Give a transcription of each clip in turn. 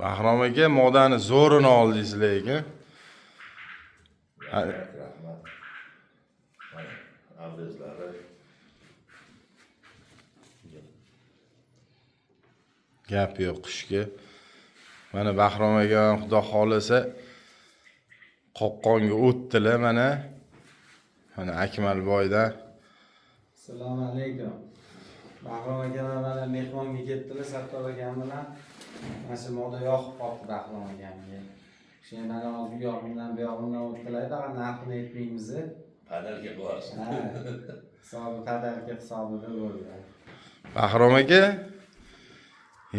Bahrom aka, modani zo'rini oldingiz lekin. Rahmat, rahmat. Mana обрез lari. Gap yo'q qishga. Mana Bahrom aka ham, xudo xohlasa, Qoqqonga o'tdilar mana. Mana Akmalboydan. Assalomu alaykum. Bahrom akalar mana mehmonga ketdilar Sattor akam bilan. Mana shu moda yoqib qoldi Bahrom akamga. O'sha mana hozir u yog'imdan bu yog'imdan o'tdilar, faqat narxini aytmaymiz. Подарка qilyapsiz. Ha. Hisobi подарка hisobida bo'ldi. Bahrom aka,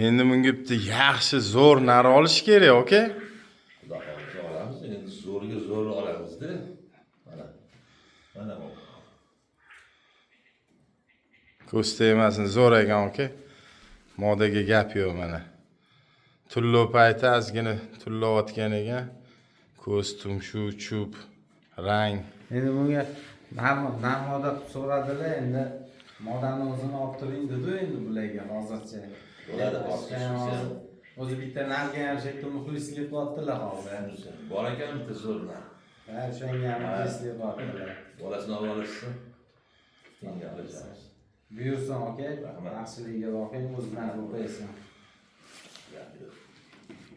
endi bunga bitta yaxshi zo'r nar olish kerak, aka. Xudo xohlasa olamiz. Endi zo'rga zo'r olamizda. Mana. Mana bu. Ko'z tegmasin, zo'r ekan, aka. Modaga gap yo'q mana. Tullov payti ozgina tullayotgan ekan. Ko'z, tumshuq, cho'p, rang. Endi bunga nar moda qilib so'radilar, endi modani o'zini olib turing dedi endi bularga hozircha. Bo'ladi, hozir O'sha ham hozir o'zi bitta narga ham shu yerda muxlislik qilyaptilar hozir. Bor ekan bitta zo'r nar. Ha, o'shanga ham muxlislik qilyaptilar. Bolasini olib olishsin. Keyin olishamiz. Buyursin, aka, Rahmat. yaxshiligiga boqing, o'zidan qo'ysin. Gap yo'q.